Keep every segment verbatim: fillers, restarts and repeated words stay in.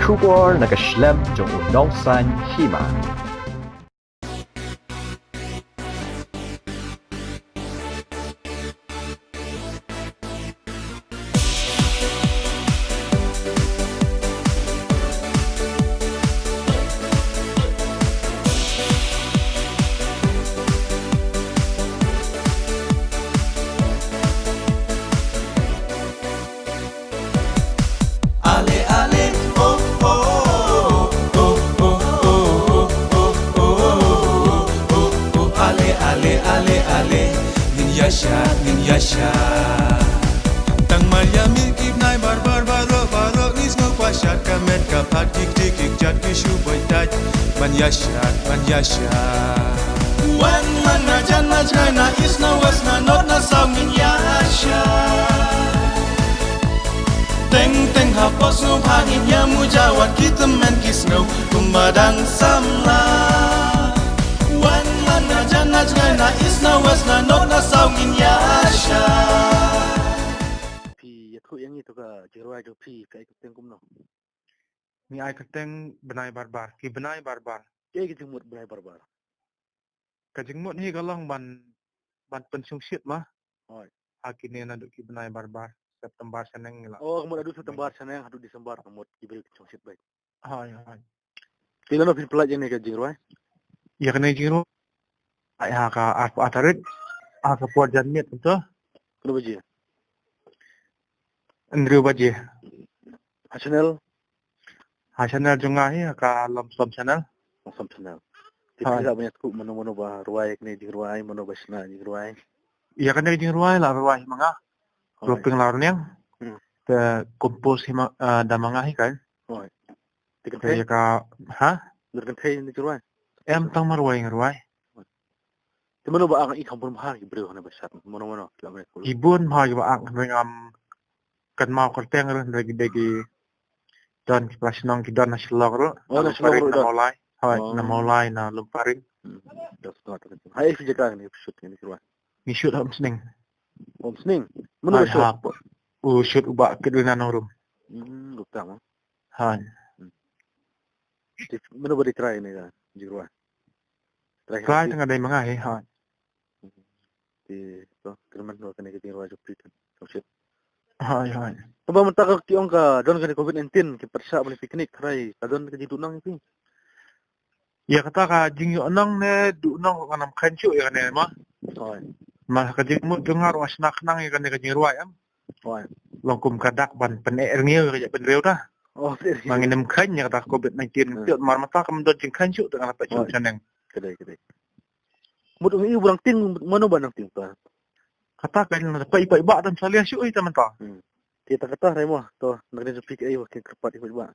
Khubor na ka shlem jong u nongsan hima. Ale ale, oh oh, oh oh, oh oh, ale ale, ale ale, ngin ïa shad, ngin ïa shad. Tang mar ïa mih ki bnai barbar, baroh baroh ngi sngew kwah shad, ka met ka phad, ki kti ki kjat, ki shu beit tait ban ïa shad, ban ïa shad. Wan man na jan na jngai, na east na west, na north na south, ngin ïa shad. Teng teng hapoh sngewbha ngin ïa muja, wat ki tymmen ki sngew kumba dang samla. Wan man na jan na jngai, na east na west, na north na south, ngin ïa shad. Phi ïathuh ïa ngi to ka jingrwai jong phi, ka ai kyrteng kumno? Ngi ai kyrteng Bnai Barbar, ki bnai barbar. Kaei ka jingmut bnai barbar? Ka jingmut hi ka long ban, ban pynshongshit ma. Hooid. Ha kine naduh ki bnai barbar, September shaneng ngi la. Oh, ka mut naduh September shaneng haduh December ka mut ki briew ki shongshit beit. Hooid, hooid. Te nano phin pynlait ïa kane ka jingrwai? Ïa kane ka jingrwai, ai ha ka arphew ar tarik, ha ka por janmiet kumto. Kano baje? Hynriew baje. Ha channel? Ha channel jong nga hi, ha ka Lumsom channel. Lumsom channel. Te phi lah ban ïathuh mano mano ba rwai kane jingrwai, mano ba shna jingrwai? Ïa kane jingrwai la rwai hi ma nga. Hooid. Roping la rniang. Hmm. Te compose hi ma, ah, da ma nga hi kan. Hooid. Te kynthei? Ïa ka, ha? Dur kynthei ne jingrwai? Em, tang ma rwai nga rwai. Te mano ba ang, i kham bun bha ki briew hana ba shad, mano mano ki ba mano. Ki bun bha ki ba ang, hynrei ngam kynmaw kyrteng ruh, hynrei ki dei ki don ki pla shnong, ki don na Shillong ruh. Oh, na Shillong ruh don. Na Mawlai. Hooid, na Mawlai, na Lumparing. Hmm. Dos dua tu. Hai, phi jaka ni shoot ni, ki rwai? Ngi shoot ha Umsning. Umsning. Mano ba shoot? Hooid, ha, u shoot u Bah Kidwin Nongrum. Hmm, gupta ma. Hooid. Hmm. Te mano ba dei trai ne ka jingrwai? Trai trai tang ka dei ma nga hi, hooid. Te to, kyrmen ba kane ka jingrwai jong phi kan shongshit. Hooid, hooid. Kaba mynta ka ki ong ka don kane covid nineteen, ki pyrshah ban picnic, trai ka don ka jingduhnong ïa phi? Ïa kata ka jingïohnong ne duhnong ruh ngam kheiñ shuh ïa kane ma. Hooid. Ma ka jingmut jong nga ruh nga shna khnang ïa kane ka jingrwai em. Hooid. Long kum ka dak ban pyneh rngiew ïa ka jaitbynriew ta. Oh, pyneh rngiew. Ma ngin ym kheiñ ïa kata covid nineteen. Hmm. Te mar mynta kam don jingkheiñ shuh te nga la peit shuh shaneng. Ka dei, ka dei. Mut ong i u ba dang tieng, mano ba dang tieng ta? Kata ka dang peit, peit ba dang salia shuh ita mynta. Hmm. Te ta kata hynrei mo, to, na ka liang jong phi kaei ba kin kyrpad ïa phi ba?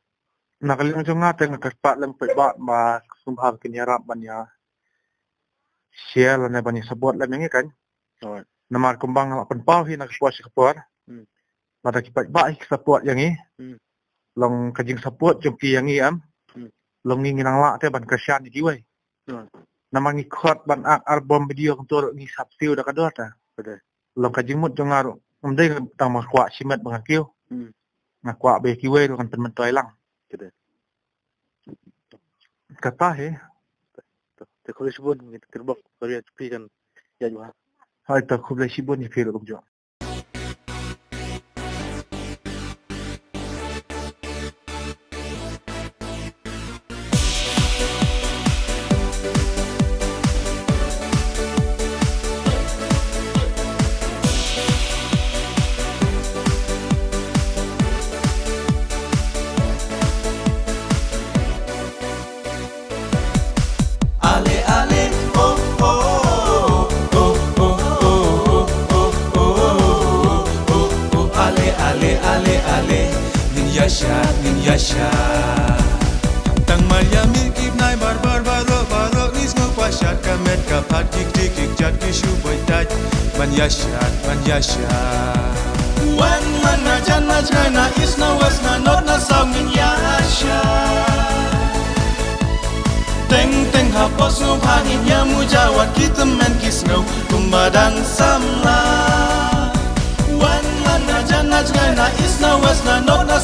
Na ka liang jong nga te nga kyrpad lem phi ba, ba sngewbha kin ïarap ban ïa share lane ban ïa support lem ïa ngi kan. Alright. Namar kumba nga la pynpaw hi na ka por sha ka por. Hmm. Lada ki paidbah ki support ïa ngi. Hmm. Long ka jingsupport jong ki ïa ngi em. Hmm. Long ngi ngi nang lah te ban kyrshan ïa kiwei. Hmm. Namar ngi khot ban ak album video kumto ruh ngi sap siew da ka dor ta. Betul. Long ka jingmut jong nga ruh ngam dei tang ba kwah shimet ba ngan kiew. Hmm. Nga kwah ba ïa kiwei ruh kan pynmyntoi lang. Betul. Kata hi. Te khublei shibun, ngi kyrpad ba ïa phi kan ïa jubab. Hai, te khublei shibun ïa phi ruh kumjuh. Ale ale, oh oh, oh oh, oh oh, ale ale, ale ale, ngin ïa shad, ngin ïa shad. Tang mar ïa mih ki bnai bar bar, baroh baroh ngi sngew kwah shad, ka met ka phad, ki kti ki kjat, ki shu beit tait ban ïa shad, ban ïa shad. Wan man na jan na jngai, na east na west, na north na south, ngin ïa shad. Teng teng hapoh sngewbha ngin ïa muja, wat ki tymmen ki sngew kumba dang samla. Wan man na jan na jngai, na east na west, na north na